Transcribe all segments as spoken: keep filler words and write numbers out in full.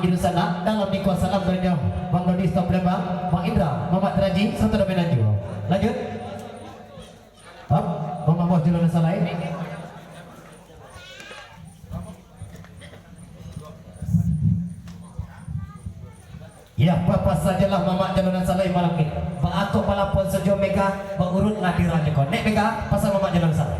Di sana, dalam niko salam dari Bang Dodi Stop Lembang, Bang Indra, Mamak Teraji, satu dominan juo. Lanjut. Hop, Mamak Bos Jalur Salai. Ya, apa sajalah Mamak Jalur Salai malam ni. Ba ako balapon sajo Mega, baurut lah diranya ko. Nek Mega, pasal Mamak Jalur Salai.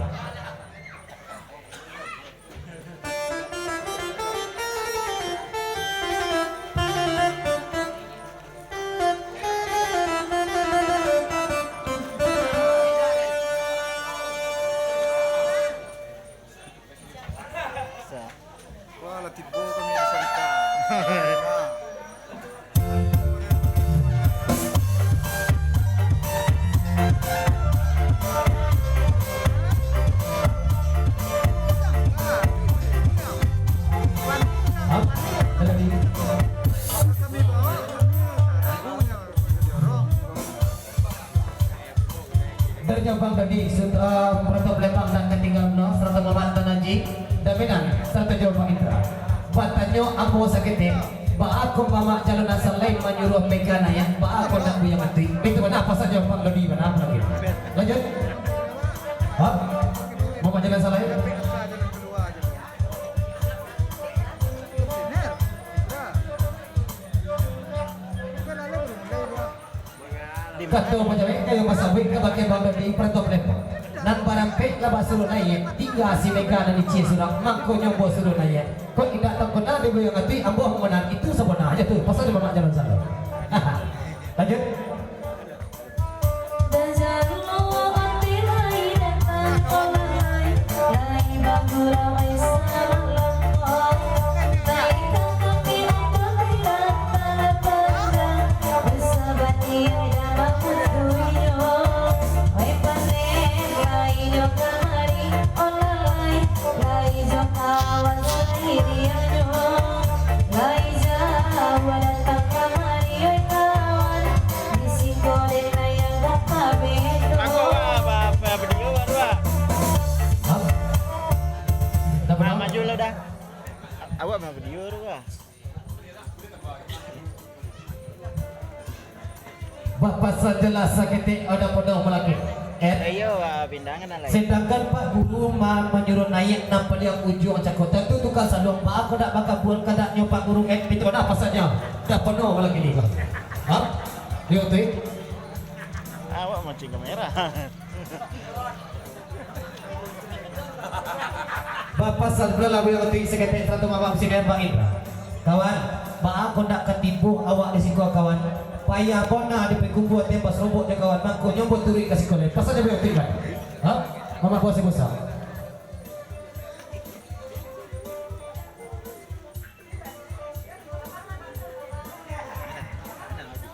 Wah, lah tibo kami di sana. Dari Jambang tadi, sut-, eh, Prato Palembang nan katinggalan no, sarato Mamak Tanaji, Daminan, sarato jo Bang Indra. Batanyo ambo saketek, baa ko Mamak Jalur Salai manyuruah Mega naiak, baa ko ndak Buyuang Atuik? Itu bana, apa sajo Bang Dodi, bana apa lagi? Lanjut. Hah? Mamak Jalur Salai? Kato pajalan kayo basabuik kabake Bang Dodi Prato Palembang. Nan barampek lah basuruh naiak, tingga si Mega nan icie surang, mangkonyo ambo suruh naiak. Kok indak takana di Buyuang Atuik, ambo manang itu sabananyo tu, pasal di Mamak Jalur Salai. Lanjut. Lagu apa, apa, apa video baru, ah? Hah? Dah pernah? Ah, maju lah dah. Awak mah video tu, ah. Bah, pasan jelas saketek, ada podo malaki. Eh? Ayo, ah, pindangan lah. Sedangkan Pak Guru ma-, manyuruh naiak nan paliang ujuang cako. Tantu tukang saluang, baa ko dak bakabuan kadaknyo Pak Guru, eh, itu dah pasannya. Dah podo malaki ni, Bang. Ha? Lihat tu, eh? Awak mancing kamera. Bapasan pulo lagu yang penting saketek satu mamak sini, Bang Indra. Kawan, baa ko ndak katibo awak di siko, kawan? Payah bona di pikubua tembas robok jo kawan, mangkonyo baturuik ka siko lai. Pasan jo beliau tinggal. Ha? Mamak Bos Ibu Sam.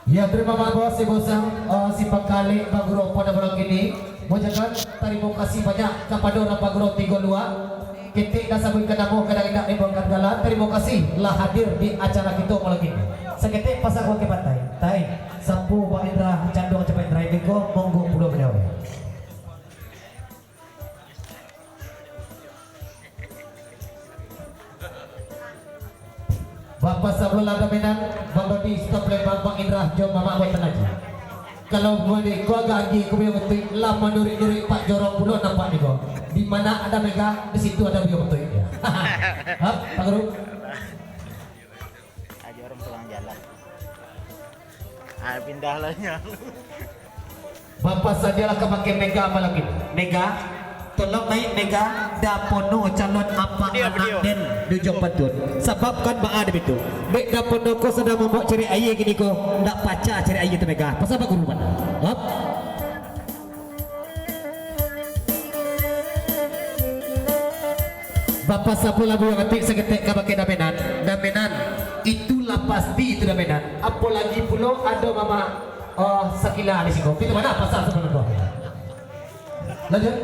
Ya, terima kasih, Bos Sam. Eh, si pangkalek bagurau pada malam kini. Mengucapkan terima kasih banyak kepada orang bagurau Tigo Luak. Ketek dah sabuikkan namo, kadang indak dibuangkan gala. Terima kasih lah hadir di acara kita malam kini. Saketek pasan ka pantai. Tai, sapu Bang Indra, canduang capai Indra, biko, monggo pulo beliau. Bapasan pulo lah daminan, Bang Dodi, Stop Lembang, Bang Indra, jo Mamak Boy Tanaji. Kalau bulik ko agak agi, ko Buyuang Atuik, lah manuruik-nuruik Pak Jorong pulo nampak niko. Di mana ada Mega, di situ ada Buyuang Atuik. Hap, Pak Guru? Aja orang pulang jalan. Ah, pindah lah nyo. Bapasan lah ka pakai Mega malam ini. Mega, tolong naiak Mega, dah pono calon apak anak den di Ujung Pantun. Sabab kan baa dek itu. Dek dah pono ko sadang mambaok cari aia kini ko, ndak pacah cari aia tu Mega. Pasan Pak Guru mano? Hop. Bapasan pulo Buyuang Atuik saketek ka pakai daminan. Daminan, itulah pasti itu daminan. Apolagi pulo ado Mamak, oh, Sakila di siko. Itu mano pasan sabalun tu? Lanjut.